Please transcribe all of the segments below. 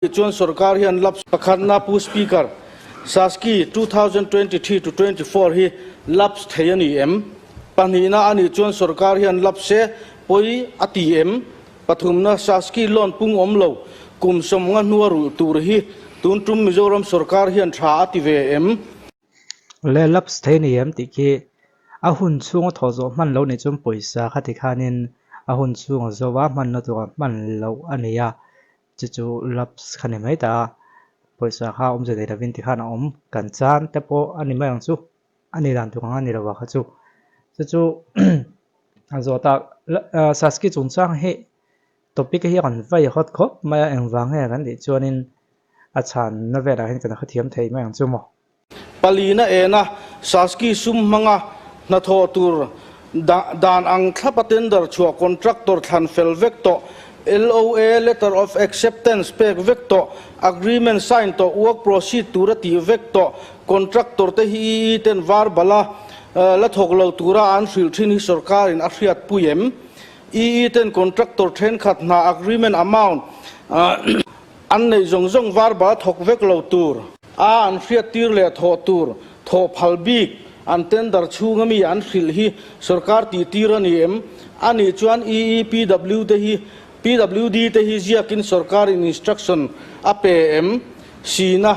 Chuan sorkar hian lapse pakhatna Pu Speaker, Saski 2023 to 24 hi lapse thei a ni em? Pahnihna a nih chuan sorkar hian lapse pawi a ti em? Pathumna Saski loan pung awm lo kum sawmnga hnua rulh tur hi tun tum Mizoram sorkar hian tha a ti ve em? Le lapse thei a ni em tih khi a hun chhunga thawh zawh hman loh nih chuan pawisa kha tikhanin a hun chhunga zo a hmanna turah hman loh a nei a. Chu chu lapse kha ni mai ta a, pawisa kha awmze nei lovin tikhan a awm kan chan te pawh a ni mai ang chu, a ni dan tur ang a ni lo a kha chu. Chu chu a zawh tak Saski chungchang hi topic hi a rawn vai hawt khawp mai a, engvang nge kan tih chuanin a chhanna velah hian kan hrethiam thei mai ang chu maw. Palina ena Saski sum hmanga hnathawh tur dan ang thlapa tender chhuah contractor thlan fel vek tawh, LOA, Letter of Acceptance, pek vek tawh, Agreement sign tawh, work proceed tura tih vek tawh, contractor te hi EE ten verbal-a la thawk lo tura an hrilh thin hi sorkarin a hriatpui em? EE ten contractor thenkhat hna agreement amount An neih zawng zawng verbal thawk vek lo tur a an hriattir leh thawh tur thawh phal bik an tender chhunga mi an hrilh hi sorkar tihtir a ni em? A nih chuan EEPW te hi PWD te hi ziakin sorkarin instruction a pe em? Sina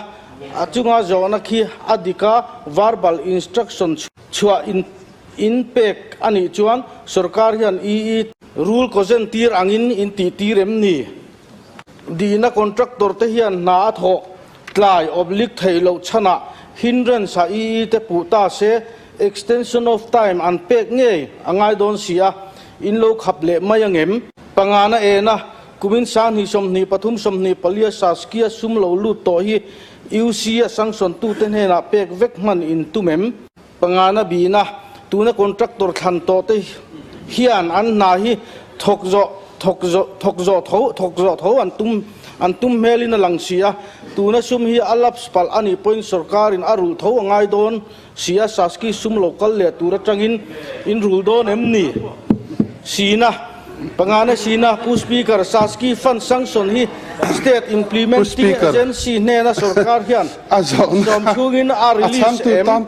a chunga zawhna khi a dik a, verbal instruction chhuah in in pek a nih chuan sorkar hian EE rule kawzen tir angin in tihtir em ni? Dihna contractor te hian hna a thawh tlai oblik theih loh chhanah hindrance a EE te puh ta se extension of time an pek ngei a ngai dawn si a, in lo khap leh mai angem? Pangana ena kumin sanghnih 23 24 Saskia sum lo lut tawh hi UC a sanction tute hnenah pek vek hman in tum em? Pangana bihna, tuna contractor thlan tawh te hian an hna hi thawk zawh thawk zawh thawk zawh tho thawk zawh tho an tum an tum hmelin a lang si a, tuna sum hi a lapse palh a nih pawhin sorkarin a rulh tho a ngai dawn si a, Saski sum lo kal leh tur atangin in rul dawn em ni? Sina. Pangana Sina, Pu Speaker, Saski Fund sanction hi State Implementing Agency hnena sorkar hian sawm chhungin a release em?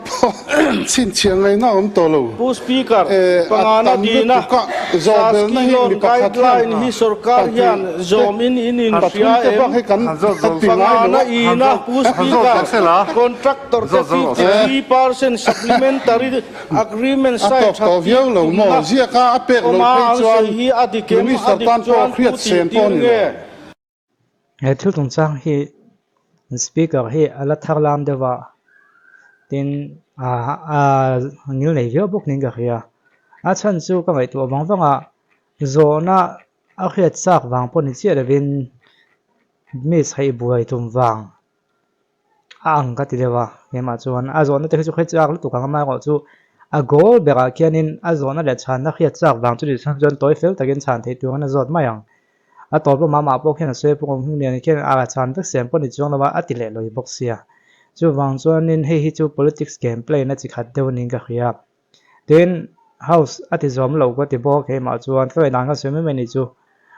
Pu Speaker, Pangana Dina, Saski Loan Guideline hi sorkar hian zawmin in inhria em? Pangana Ina, Pu Speaker, Contractor te 53% supplementary Agreement A sign tawk that tawh tir viau lo maw? tumna Ziaka a pek lo awma phei an chuan sawi hi a dik em? A Minister dik tan pawh chuan hriat tu tih sen tir pawh a ni lo. nge? He thil chungchang hi Speaker hi a la thar lam deuh a, tin a ngil nei viau bawk niin ka hria. A chhan chu ka ngaihtuah vang vang a, zawhna a hriat chak vang pawh ni chiah lovin miss hei buai tum vang. A ang ka ti deuh a, keimah chuan a zawhna te hi chu hre chak lutuk ang amaherawh chu a goal berah khianin a zawhna leh chhanna hriat chak vang chu ni chuan tawi fel takin chhan theih tur an a zawt mai ang. A tawp lamah amah pawh khian a sawi pawh awm hnu nen khian a chhan vek sem pawh ni chuang lo a, a ti leh lawi bawk sia. Chuvang chuanin hei hi chu politics game play na chi khat deuh niin ka hria. Tin, house a ti zawm lo ka ti bawk keimah chuan ka ngaihdan ka sawi mai mai ni chu.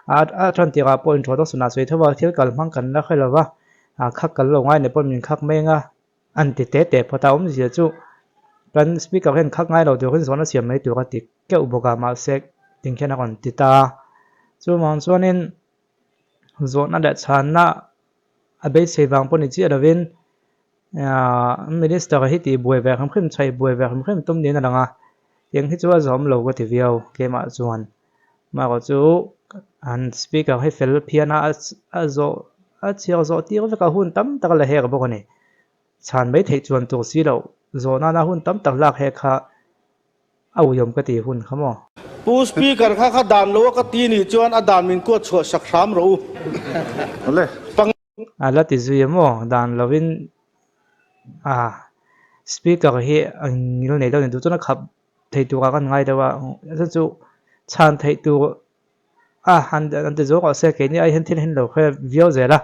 A a tan tirah pawh introduction ah sawi tho a, thil kal hmang kan la hre lo va, a khak kal lo ngai nei pawh min khak mai anga an ti teh teh phawt a, awmzia chu kan speaker hian khak ngai lo turin zawhna siam mai tur a ti keuh bawk a, mahse ting khian a rawn ti ta a. Chuvang chuanin zawhna leh chhanna a beisei vang pawh ni chiah lovin Minister hi tih buai ve hrim hrim chhaih buai ve hrim hrim tum niin a lang a, tiang hi chu a zawm lo ka ti viau keimah chuan amaherawh chu an speaker hi fel phian a a zawh a chhiar zawh tir vek a hun tam tak a la hek bawk a ni chhan mai theih chuan tur si loh zawh nana hun tam tak lak hek kha a uiawm ka ti hun kha maw. Pu Speaker kha kha dan lo a ka ti nih chuan a dan min kuat chhuah sak hram rawh u. A la ti zui a maw? Dan lovin a speaker hi a ngil nei deuh a ni duh chuan a khap thei turah kan ngai deuh a, chu chu chhan theih tur a han an ti zawk ah se keini ai hian thil hi an lo hre viau zel a,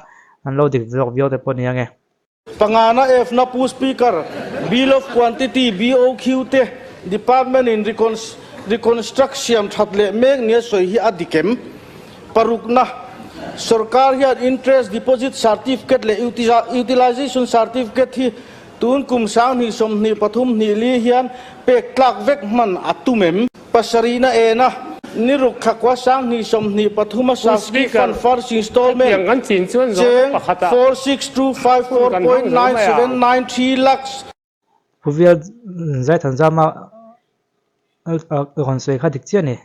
an lo dik zawk viau te pawh a ni ange. Pangana F na Pu Speaker, Bill of Quantity, BOQ, te Department in reconstruct siam that leh mek nia sawi hi a dik em? Parukna. Sorkar hian Interest Deposit Certificate leh Utilisation Certificate hi tun kum 2023 hnih li hian pek tlak vek hman a tum em? Pasarihna ena ni ruk thla 2023 a Pu Saski Speaker, Fund First Installment hetiang kan chin chuan zawhna cheng pakhatah 46254 hun kan point hmang zo nine mai seven ang. nine three lakhs. Pu Vial Zaithanzama rawn sawi kha dik chiah a ni.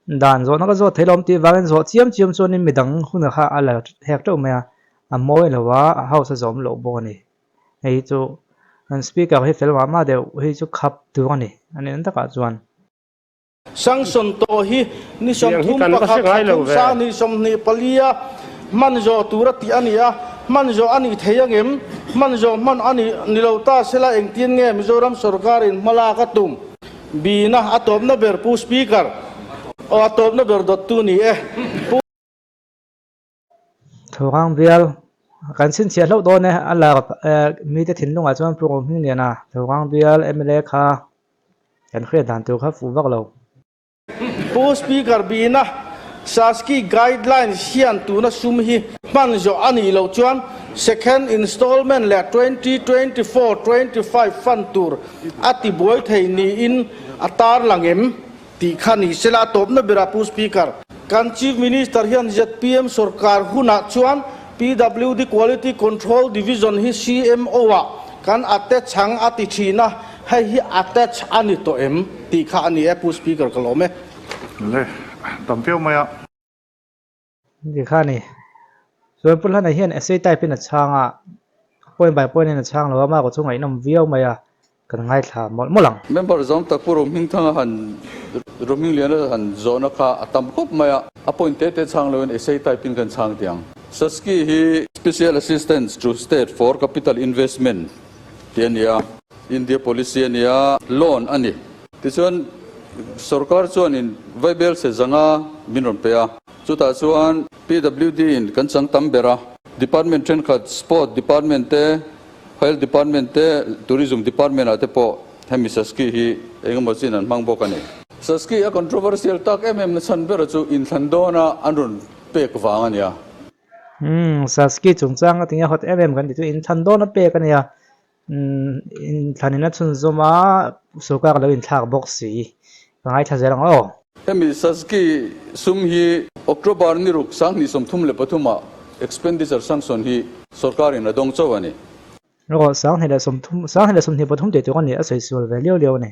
Dan zawhna ka zawt thei lo awm tih vangin zawh chiam chiam chuanin midang hunah kha a la hek teuh mai a, a mawi lo a, a house a zawm loh bawk a ni. Hei hi chu an speaker hi fel mah mah deuh hei chu khap tur a ni a nih takah chuan. Sanction tawh hi ni Tiang hi 30 kan va hre pakhat ngai lo thla thum ve. 2024 a hman zawh tur a tih a ni a, hman zawh a nih thei angem? Hman zawh hman a nih ni lo ta sela engtin nge Mizoram sorkarin hmalak a tum? Bina a tawpna ber Pu Speaker, aw a tawpna ber dawttu ni e. Pu. Thawkang bial kan chhinchhiah hlauh dawn e, a lar mite thinlungah chuan Pu Rohmingliana Thawkang bial mla kha kan hriat dan tur kha fuh vak lo. Pu Speaker bina Saski guidelines hian tuna sum hi hman zawh a nih loh chuan second installment leh 2024 25 fund tur a tibuai thei niin a tarlang em? Tih kha ni sela a tawpna berah Pu Speaker. Kan Chief Minister hian zpm sorkar hunah chuan PWD Quality Control Division hi CMO ah kan attach ang a ti thin a, hei hi attach a ni tawh em? Tih kha a ni e Pu Speaker ka lawm e. Le, tam viau mai a. Ti kha a ni. Chuan Pu Hlana hian essay type in a chhang a, point by point in a chhang lo a, mah erawh chu ngaihnawm viau mai a, kan ngaithla mawlh mawlh ang. Member zawng tak Pu Rohmingthanga han Rohmingliana han zawhna kha a tam khawp mai a, a point te te chhang loin essay type in kan chhang tih ang. Saski hi Special Assistance to State for Capital Investment tih a ni a, India policy a ni a, loan a ni. Tichuan sorkar chuanin Vaibel se zanga min rawn pe a, chutah chuan PWD in kan chang tam ber a, Department thenkhat Sport Department te, Health Department te, Tourism Department ah te pawh hemi Saski hi engemaw chin an hmang bawk a ni. Saski a controversial tak em em na chhan ber chu inthlan dawna an rawn pek vang a nia. Umm Saski chungchang a tinge hot em em kan ti chu inthlan dawna pek a nia. Inthlan in a chhunzawm a, sorkar a lo inthlak bawk si. Ka ngaithla zel ang aw. Hemi Saski sum hi October ni ruk 2033 ah expenditure sanction hi sorkarin a dawng chauh a ni. Rawh 2030, 2023 tih tur a ni, a sawi sual ve liau liau a ni.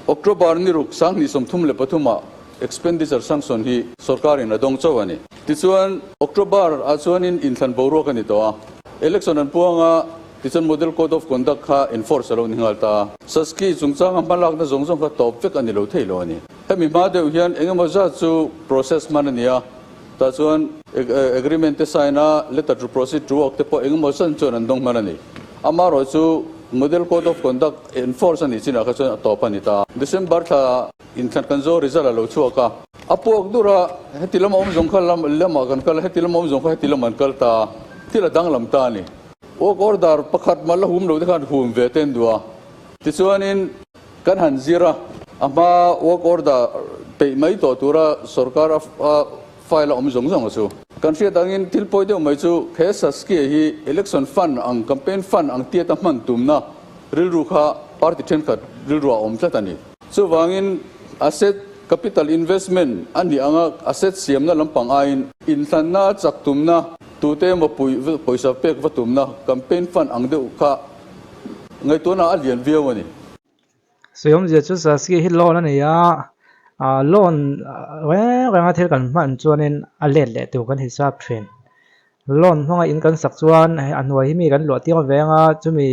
October ni ruk 2033 ah expenditure sanction hi sorkarin a dawng chauh a ni. Tichuan, October ah chuanin inthlan boruak a ni tawh a, election an puang a, tichuan Model Code of Conduct kha enforce a lo ni nghal ta a. Saski chungchanga hmalakna zawng zawng kha tawp vek a ni lo thei lo a ni. Hemi hma deuh hian engemaw zat chu process hman a ni a, tah chuan agreement te sign a, letter to proceed to work te pawh engemaw zan chuan an dawng hman a ni. Amaherawhchu Model Code of Conduct enforce a nih chinah kha chuan a tawp a ni ta. December thla inthlan kan zo result a lo chhuak a. A puak dur a, heti lama awm zawng kha lam lamah kan kal a, heti lama awm zawng kha heti lamah an kal ta. Thil a danglam ta a ni. Work order pakhat mah la hum lo te khan hum ve te an duh a. Tichuanin kan han zir a, a hma work order peih mai tawh tura sorkar a File a awm zawng zawng a chu. Kan hriat angin thil pawi deuh mai chu he Saskia hi election fund ang campaign fund ang tiata hman tumna rilru kha party thenkhat rilru ah a awm tlat a ni. Chuvangin asset capital investment a nih anga asset siamna lampang aiin inhlanna chak tumna tute emaw pui pawisa pek va tumna campaign fund ang deuh kha ngaihtuahna a lian viau a ni. Sawiawmzia chu Saski hi loan a ni a, ah loan reng renga thil kan hman chuanin a let leh tur kan hisap thin. Loan hmanga in kan sak chuan a hnuai hi mi kan luah tir veng a, chumi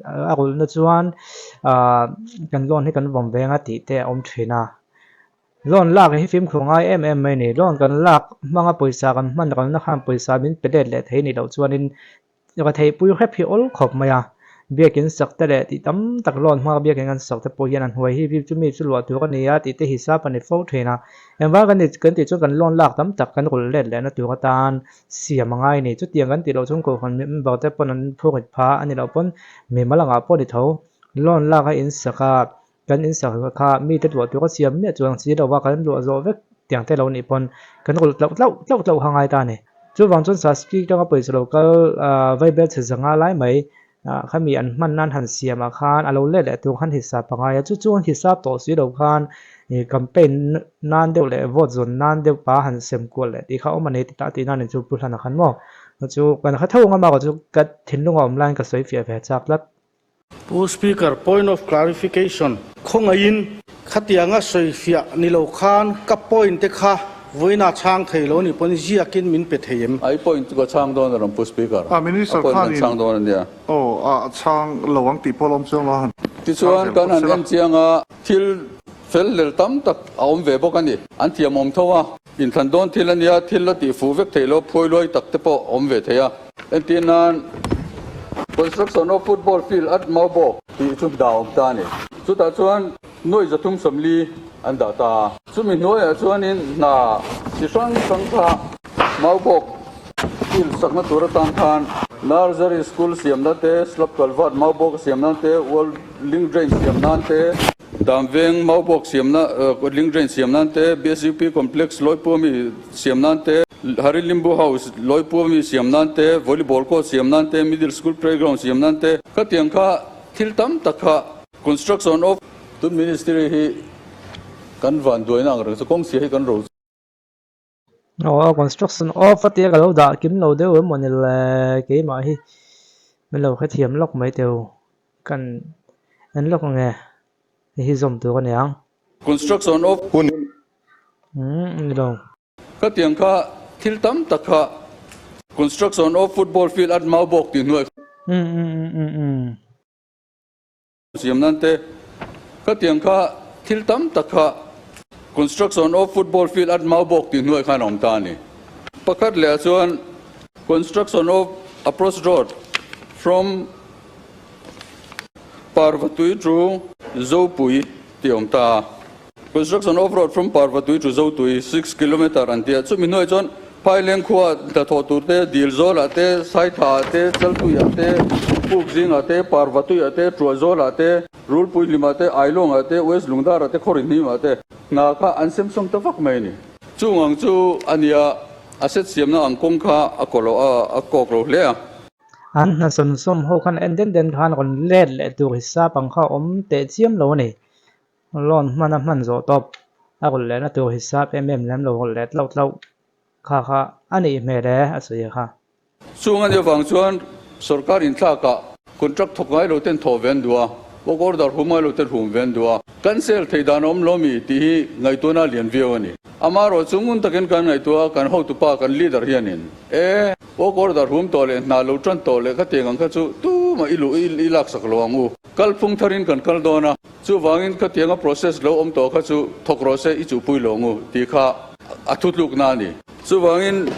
a rulhna chuan ah kan loan hi kan vawm veng a tih te a awm thin a. Loan lak hi fimkhur ngai em em mai a ni. Loan kan lak hmanga pawisa kan hman kalna khan pawisa min pe let leh thei a nih loh chuanin Ka theihpui hrep hi awl khawp mai a, biakin sak te leh tih tam tak loan hmanga biakin kan sak te pawh hian a hnuai hi view chu mi chu luah tur a ni a tih te hisap a ni fo thin a. Engvang kan kan tih chuan kan loan lak tam tak kan rulh let lehna tur atan siam a ngai a ni. Chutiang kan tih loh chuan kohhran member te pawn an phurrit pha a ni loh pawn mimal angah pawh a ni tho. Loan lak a in sak a, kan in sak kha mite luah tur a siam miah chuang si lo va, kan luah zawh vek tiang te lo nih pawn kan rulh tlauh tlauh tlauh tlauh kha ngai ta a ni. Chuvang chuan Saski tanga pawisa lo kal vaibel chhe zanga lai mai khami an hman nan han siamah khan a lo let leh tur khan hisap a ngai a. Chu chu an hisap tawh si lo khan campaign nan deuh leh vote zawn nan deuh pa han sem kual leh tih kha awm a nei tih tih nan chu Pu Hlana khan maw chu kan kha tho ang a chu ka thinlung a awm laiin ka sawi fiah ve chak tlat. Pu Speaker, point of clarification, khawngaihin khatianga sawifiah ni lo khan ka point te kha vawiina chhang thei lo ni pawn ziakin min pe thei em? Ai point chu ka chhang dawn a rawn Pu Speaker, A minister a point kan khanin chhang dawn a nia. Aw a chhang lo ang tih pawh a awm chuang lo a han chhang Tichuan zel kan phawt han sela. en chiang a, thil fel lel tam tak a awm ve bawk a ni. An thiamawm tho a, inthlan dawn thil a nia, thil la tih fuh vek theih lo phuai luai tak te pawh a awm ve thei a. Entir nan, Construction of football field at Maubawk tih chu dah awm ta a ni. Chutah chuan nuai 340 an dah ta a. Chumi hnuaiah chuanin hna chi hrang hrang kha Maubawk field sakna tur atan khan Nursery school siam nan te, slab culvert Maubawk siam nan te, wall link drain siam nan te, Damveng Maubawk siamna link drain siam nan te, BSUP complex Lawipua mi siam nan te, Hari Limbu House Lawipua mi siam nan te, Volleyball court siam nan te, Middle School playground siam nan te, khatiang kha thil tam tak kha construction of Tun Ministry hi kan van duaina ang reng chu kawng chhia hi kan ro. Aw construction of a tia ka lo dah kim lo deuh emaw ni le keimah hi min lo hrethiam lawk mai teu kan en lawk ange hei hi zawm tur a ni ang. Construction of hun umm ni lo. Khatiang kha thil tam tak kha construction of football field at Maubawk tih hnuai. Umm umm umm umm umm. Siam nan te khatiang kha thil tam tak kha construction of football field at Maubawk tih hnuai khan a awm ta a ni. Pakhat leh ah chuan construction of approach road from Parvatui to Zopui tih a awm ta a. Construction of road from Parvatui to Zotui, 6 kilometre an ti a, chumi hnuaiah chuan Phaileng khua hnathawh tur te, Dilzawlah te, Saithaah te, Chaltuiah te, Pukzingah te, Parvatuiah te, Tuahzawlah te, Rulpuihlimah te, Ailawngah te, West Lungdarah te, Khawrinhimah te hna kha an sem sawm ta vak mai a ni. Chung ang chu a nia, a set siamna ang kawng kha a kaw lo a, a kawk lo hle a. An hna sawm sawm ho khan en den den khan rawn let leh tur hisap ang kha awm teh chiam lo a ni. Loan hman a hman zawh tawp a rawn lehna tur hisap em em lem lo rawn let tlauh tlauh kha kha a nih hmel e a sawi kha. Chung a nih avang chuan sorkar inthlakah contract thawk ngai lo ten thawh ve an duh a, work order hum ngai lo ten hum ve an duh a, cancel theih dan a awm lo mi tih hi ngaihtuahna a lian viau a ni. Amaherawh chu ngun takin kan ngaihtuah a, kan hotupa kan leader hianin e work order hum tawh leh hna lo tan tawh leh khatiang ang kha chu tumah i luh i laksak lo ang u. Kalphung tharin kan kal dawn a, chuvangin khatianga process lo awm tawh kha chu thawk rawh se i chuhpui lo ngu tih kha a thutlukna a ni. Chuvangin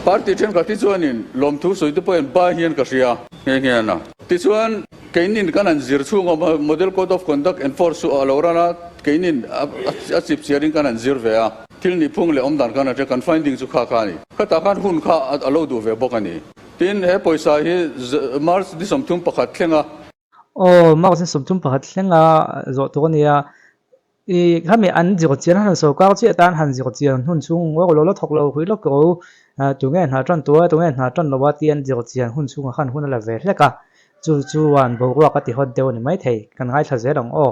party thenkhat hi chuanin lawmthu sawi te pawhin ba hian ka hria nghe nghe a na. Tichuan keinin kan han zir chhung awm a, Model Code of Conduct enforce chu a lo ran a, keinin a chip chiarin kan han zir ve a, thil nihphung leh awmdan kan han hria, kan finding chu kha kha a ni. Khatah khan hun kha a lo duh ve bawk a ni. Tin, he pawisa hi March ni 31 thlenga. Aw, March ni 31 thlenga zawh tur a nia. I khami an zir chian han sorkar chiah tan han zir chian hun chhung ngawr lo la thawk lo hui lawk ro. Tunge hna tan tura tunge hna tan lova tih an zir chian hun chhungah khan hun a la ve hlek a. Chu chuan boruak a ti hawt deuh a ni maithei. Kan ngaithla zel ang aw.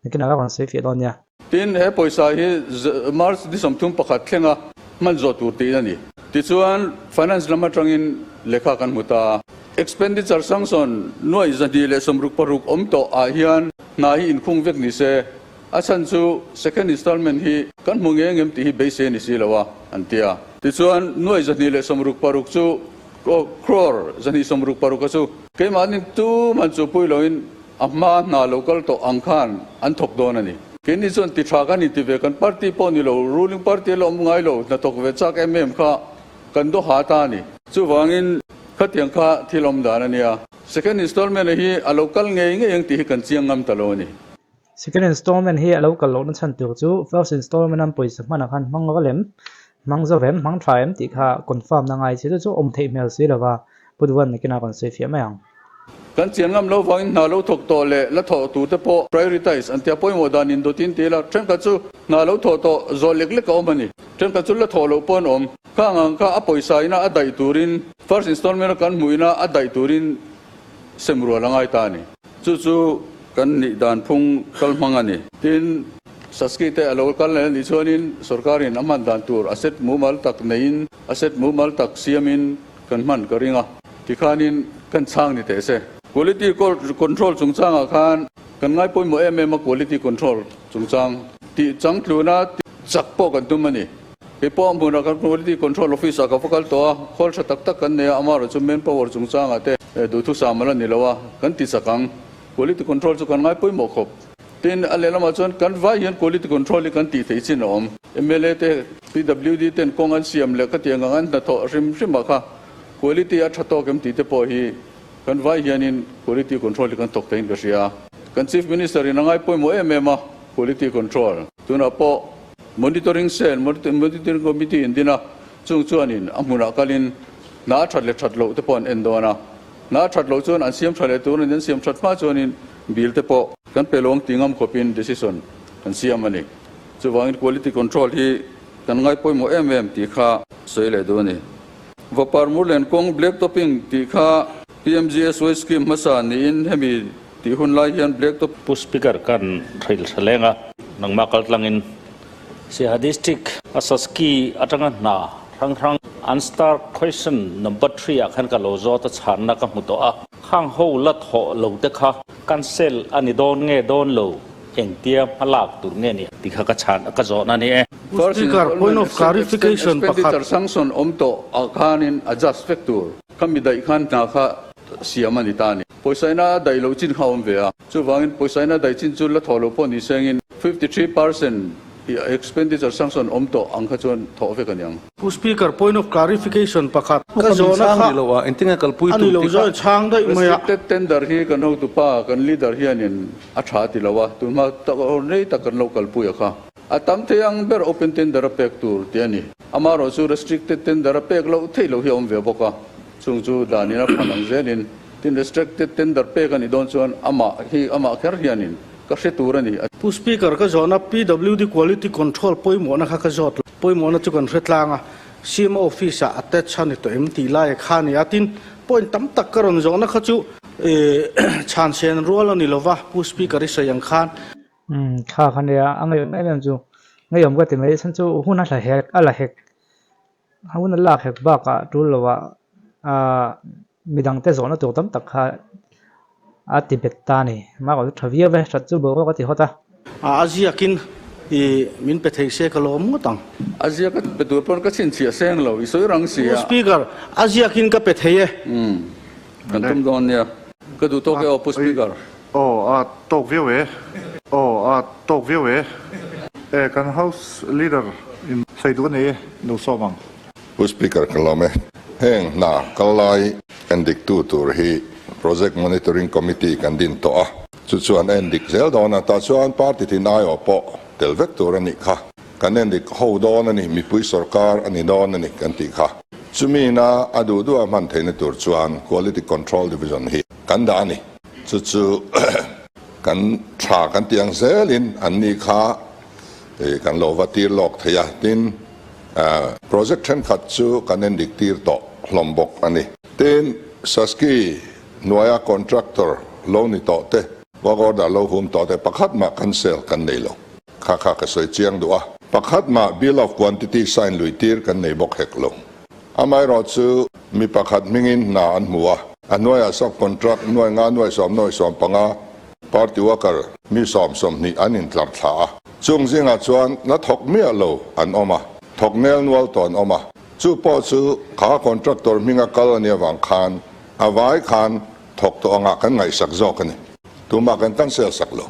Nakinah ka rawn sawi fiah dawn nia. Tin, he pawisa hi March ni 31 thlenga hman zawh tur tiin a ni. Tichuan, Finance lam atangin lehkha kan hmu ta. Expenditure sanction nuai 266 awm tawh ah hian hna hi inkhung vek ni se, a chhan chu second installment hi kan hmu nge ngem tih hi beisei a ni si lo a, an ti a. Tichuan, nuai 266 chu crore 266 a chu keimahni tum han chupui loin, A hma hna lo kal tawh ang khan an thawk dawn a ni. Keini chuan ti tha kan inti ve, kan party pawh ni lo, ruling party a la awm ngai lo, hnathawk ve chak em em kha kan do ha ta a ni. Chuvangin khatiang kha thil awm dan a nia. Second installment hi a lo kal ngei ngei ang tih hi kan chiang ngam ta lo a ni. Second installment hi a lo kal lohna chhan tur chu first installment an pawisa hmanah khan hmang rawh lem, hmang zo em, hmang tha em tih kha confirm na ngai si chu chu awm theih hmel si lova Pu Duan nakinah kan sawi fiah mai ang. Kan chian ngam lo vangin hna lo thawk tawh leh la thawh tur te pawh prioritize an tia pawimawh dan in dawt in ti ila thenkhat chu hna lo thawh tawh zawh lek lek a awm a ni. Thenkhat chu la thawh loh pawh an awm. Khang ang kha a pawisa ina a daih turin first installment a kan hmuh ina a daih turin sem rual a ngai ta a ni. Chu chu kan nih dan phung kal hmang a ni. Tin, Saski te a lo kal leh a nih chuanin sorkarin a hman dan tur asset mumal tak neiin asset mumal tak siamin kan hman ka ring a, tikhanin kan chhang ni teh se. Quality control chungchangah khan kan ngai pawimawh em em a quality control chungchang tih changtluna chak pawh kan tum a ni. Kei pawh a hmunah kan Quality Control Office ah ka va kal tawh a, khawl tha tak tak kan nei a, amaherawh chu manpower chungchangah te duhthusam a la ni lo a, kan ti chak ang. Quality Control chu kan ngai pawimawh khawp. Tin, a lehlamah chuan kan vai hian Quality Control hi kan tih theih chin a awm. Mla te, PWD ten kawng an siam leh khatiang ang an hnathawh hrim hrimah kha quality a tha tawk em tih te pawh hi kan vai hianin Quality Control hi kan thawk theiin ka hria. Kan Chief Minister in a ngai pawimawh em em a, Quality Control. Tunah pawh Monitoring Cell, Monitoring Committee in din a, chung chuanin a hmunah kalin hna a that leh that loh te pawh an en dawn a. Hna a that loh chuan an siam tha leh tur an siam that hma chuanin bill te pawh kan pe lawng ti ngam khawpin decision kan siam a ni. Chuvangin quality control hi kan ngai pawimawh em em tih kha sawi leh duh a ni. Vapar Murlen kawng black topping tih kha PMGSY scheme hmasa niin hemi tih hun lai hian black top Pu Speaker kan hrilh hre leng a, nangmah kal tlangin Siaha District a Saski atanga hna hrang hrang an star question number 3 ah khan ka lo zawt a chhanna ka hmu tawh a, khang ho la thawh lo te kha cancel a ni dawn nge dawn lo engtia hma lak tur nge ni tih kha ka chhan ka zawhna a ni e. Pu Speaker, point of clarification pakhat. Expenditure sanction awm tawh ah khanin adjust vek tur kha mi daih khan hna kha siam a ni ta a ni. Pawisa ina a daih loh chin kha a awm ve a, chuvangin pawisa ina daih chin chu la thawh loh pawh ni sengin 53% i expenditure sanction awm tawh ang kha chuan thawh vek a niang. Pu Speaker, point of clarification pakhat ka zawhna kha a ni lo zawh in chhang daih mai a. Restricted tender hi kan hotupa, kan leader hianin a tha ti lo a, tunhma tak rei tak kan lo kalpui a kha. A tam thei ang ber open tender a pek tur tih a ni. Amaherawhchu restricted tender a pek loh theih loh hi a awm ve bawk a. Chung chu danin a phan ang zelin tin restricted tender pek a nih dawn chuan amah hi amah kher hianin ka hre tur a ni. Pu Speaker, ka zawhna PWD Quality Control pawimawhna kha ka zawt lo. Pawimawhna chu kan hre tlang a, CMO Office ah attach a ni tawh em tih lai kha a ni a. Tin, point tam tak ka rawn zawhna kha chu chhansen rual a ni lova, Pu Speaker i sawi ang khan. Umm kha kha nia, a ngeiawm em em chu ngeiawm ka ti mai, chhan chu hun a hla hek a la hek. A hun a lak hek bakah tul lovah aaa midang te zawhna tur tam tak kha a ti bet ta a ni. Mah ka tha viau e, that chu boruak a ti hawt a. A ziakin i min pe thei se ka lawm ngawt ang. A ziak a pe tur pawn ka chhinchhiah seng lo, i sawi rang si a. Pu Speaker, a ziakin ka pe thei e. Umm, kan tum dawn nia. Ka duh tawk e aw Pu Speaker. Aw, a tawk viau e. Aw, a tawk viau e. E, kan House Leader in sawi duh a nei e, lo sawm ang. Pu Speaker ka lawm e. Heng hna kal lai endik tu tur hi Project Monitoring Committee kan din tawh a, chu chuan a endik zel dawn a, tah chuan party tin aiawh pawh tel vek tur a nih kha. Kan endik ho dawn a ni, mipui sorkar a ni dawn a ni kan tih kha. Chumi ina a duh duh a hman theihna tur chuan Quality Control Division hi kan dah a ni. Chu chu kan tha kan tih ang zelin an ni kha kan lo va tir lawk thei a, tin project thenkhat chu kan endik tir tawh hlawm bawk a ni. Tin, Saski hnuaia contractor lo ni tawh te, work order lo hum tawh te pakhat mah cancel kan nei lo. Kha kha ka sawi chiang duh a, pakhat mah bill of quantity sign lui tir kan nei bawk hek lo. Amaherawh chu mi pakhat hmingin hna an hmu a, a hnuaiah sub contract nuai nga nuai sawm nuai sawm panga party worker mi sawm sawmhnih an intlar thla a, chung zingah chuan la thawk miah lo an awm a, thawk nel nual tawh an awm a, chu pawh chu kha contractor hminga kal a nih avang khan a vai khan thawk tawh angah kan ngaihsak zawk a ni. Tumah kan cancel sak lo.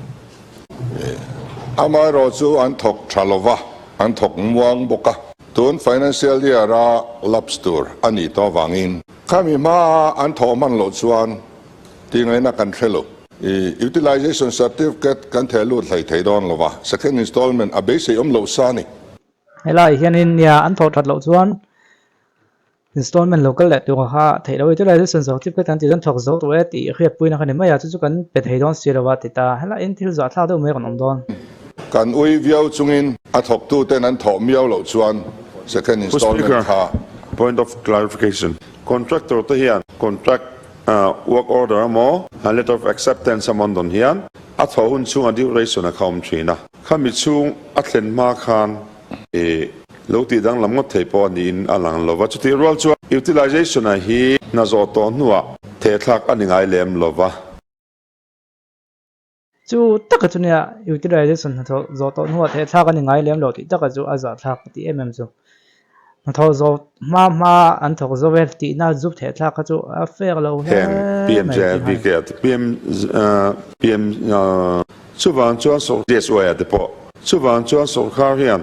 Amaherawh chu an thawk tha lova, an thawk muang bawk a. Tun financial year a lapse tur a nih tawh avangin khami hmaa an thawh hman loh chuan tih ngaihna kan hre lo. Utilization certificate kan theh lut hlei thei dawn lova, second installment a beisei awm loh sa a ni. Helai hianin nia an thawh that loh chuan Installment lo kal leh tur kha theih loh utilization zawh tip kha kan tih chuan thawk zo tawh e tih hriatpuina kha ni mai a, chu chu kan pe thei dawn si lo a ti ta. Helai in thil zawh thlak deuh mai rawn awm dawn. Kan ui viau chungin a thawktuten an thawh miau loh chuan Second Pu installment Speaker, kha. Point of clarification, Contractor te hian contract work order emaw letter of acceptance emaw an dawn hian a thawh hun chhunga duration a kha awm thin a, khami chhung a thlen hma khan i lo tih danglam ngawt thei pawh a niin a lang lo va, chutih rual chuan utilization a hi hna zawh tawh hnuah thehthlak a ni ngai lem lo va. Chu taka chu nia utilization hnathawh zawh tawh hnuah thehthlak a ni ngai lem lo tih taka chu a zahthlak ka ti em em chu. Hnathawh zawh hma hma an thawk zo e tihna zup thehthlak kha chu a fair lo hle Heng mai tih PMJVK khan. te PM PM chuvang chuan sawrkar DSY ah te pawh chuvang chuan sawrkar hian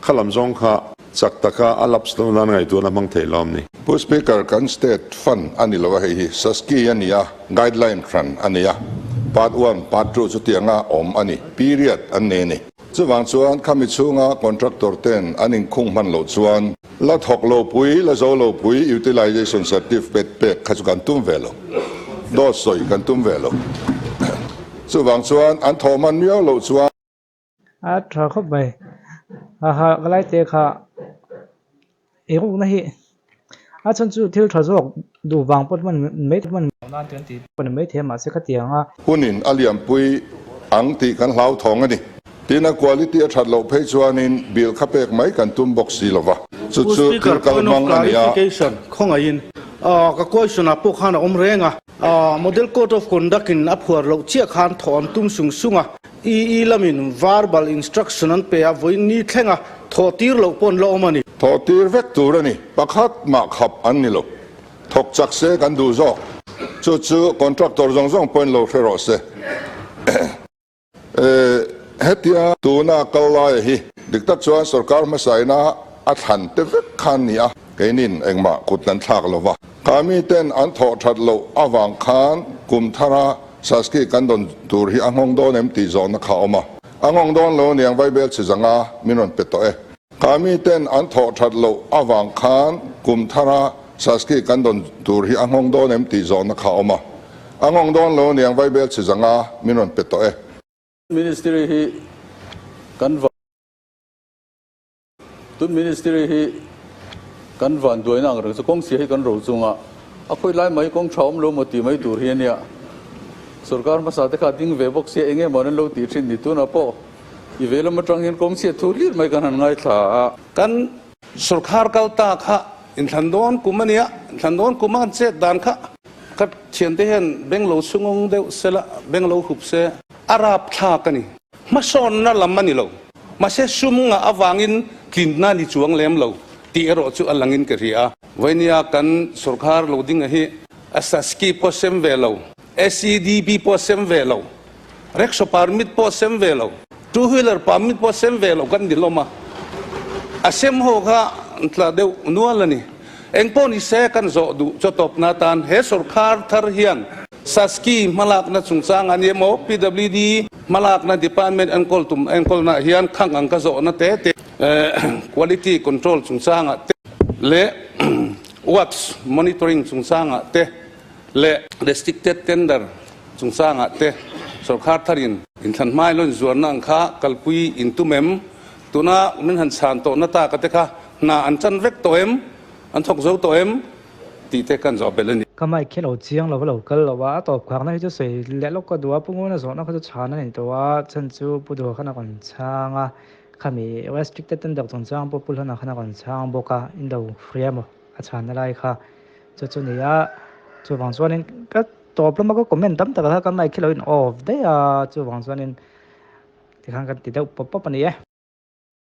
kha lam zawng kha chak taka a lapse loh nan ngaihtuahna hmang thei lo am ni. Pu Speaker, kan state fund a ni lo a hei hi Saski a ni a, guideline hran a nei a, part one, part two chutianga awm a ni, period an nei a ni. Chuvang chuan khami chhunga contractor ten an inkhung hman loh chuan la thawk lo pui, la zo lo pui utilization certificate pek kha chu kan tum ve lo, dawt sawi kan tum ve lo. Chuvang chuan an thawh hman miau loh chuan. A tha khawp mai. Haha ka lai te kha ei rukna hi a chhan chu thil tha zawk duh vang pawh hman mai hman nan te an tih pawh ni maithei a mahse khatiang a. Hunin a liampui ang tih kan hlauthawng a ni. Tin a quality a that loh phei chuanin bill kha pek mai kan tum bawk si lova. Chu Pu chu Speaker, thil kal point of hmang a ni a. clarification, khawngaihin ka question ah pawh khan a awm reng a. Model Code of Conduct in a phuar loh chiah khan thawh an tum sung sung a. EE lamin verbal instruction an pe a, vawiin ni thlenga thawh tir loh pawh an la awm a ni. Thawh tir vek tur a ni. Pakhat mah khap an ni lo. Thawk chak se kan duh zawk. Chu chu contractor zawng zawng pawhin lo hre rawh se. Hetia tuna kal laia hi dik tak chuan sorkar hmasaina a thlan te vek khan ni a, keinin engmah kut kan thlak lo va. Kha miten an thawh that loh avang khan kum thara Saski kan dawn tur hi a nghawng dawn em tih zawhna kha a awm a. A nghawng dawn lo aniang Vaibel chhe zanga min rawn pe tawh e. Kha miten an thawh that loh avang khan kum thara Saski kan dawn tur hi a nghawng dawn em tih zawhna kha a awm a. A nghawng dawn lo aniang Vaibel chhe zanga min rawn pe tawh e. Ministry hi kan va. Tun Ministry hi kan van duaina ang reng chu kawng chhia hi kan ro chunga a khawi lai mai kawng tha awm lo maw tih mai tur hi a nia. Sorkar hmasa te kha a ding ve bawk sia eng emaw an lo tih thin ni tunah pawh i ve lam atang hian kawng chhia thu hlir mai kan han ngaithla a. Kan sorkar kal ta kha inthlan dawn kum a nia, inthlan dawn kum a kan chet dan kha ka thiante hian beng lo chhungawng deuh sela, beng lo hup se a rapthlak a ni. Hmasawnna lam a ni lo. Mahse sum ngah avangin tlinna ni chuang lem lo tih erawh chu a langin ka hria a. Vainia kan sorkar lo dinga hi a Saski pawh sem ve lo, SEDP pawh sem ve lo, Rickshaw permit pawh sem ve lo, Two wheeler permit pawh sem ve lo kan ni hlawm a. A sem ho kha tla deuh nual a ni. Engpawh ni se kan zawh duh chaw tawpna atan he sorkar thar hian Saski hmalakna chungchang a ni emaw PWD Hmalakna department enkawl tum enkawlnaah hian khang ang ka zawhna te te, quality control chungchangah te leh works monitoring chungchangah te leh restricted tender chungchangah te sorkar tharin inthlan hmai lawn zuarna ang kha kalpui in tum em? Tuna min han chhan tawhna taka te kha hna an chan vek tawh em? An thawk zo tawh em? Tih te kan zawh belh a ni. Ka mic hi lo chiang lo va lo kal lo a, a tawp khakna hi chu sawi leh lawk ka duh a, Pu Nguna zawhna kha chu chhan a ni tawh a, chhan chu Pu Duha khan a rawn chhang a, khami restricted tender chungchang pawh Pu Hlana khan a rawn chhang bawk a, in lo hria maw a chhanna lai kha chu chu ni a, chuvang chuanin ka tawp lama ka comment tam tak kha ka mic hi lo in off daih a, chuvang chuanin tikhan kan ti deuh pawp pawp a ni e.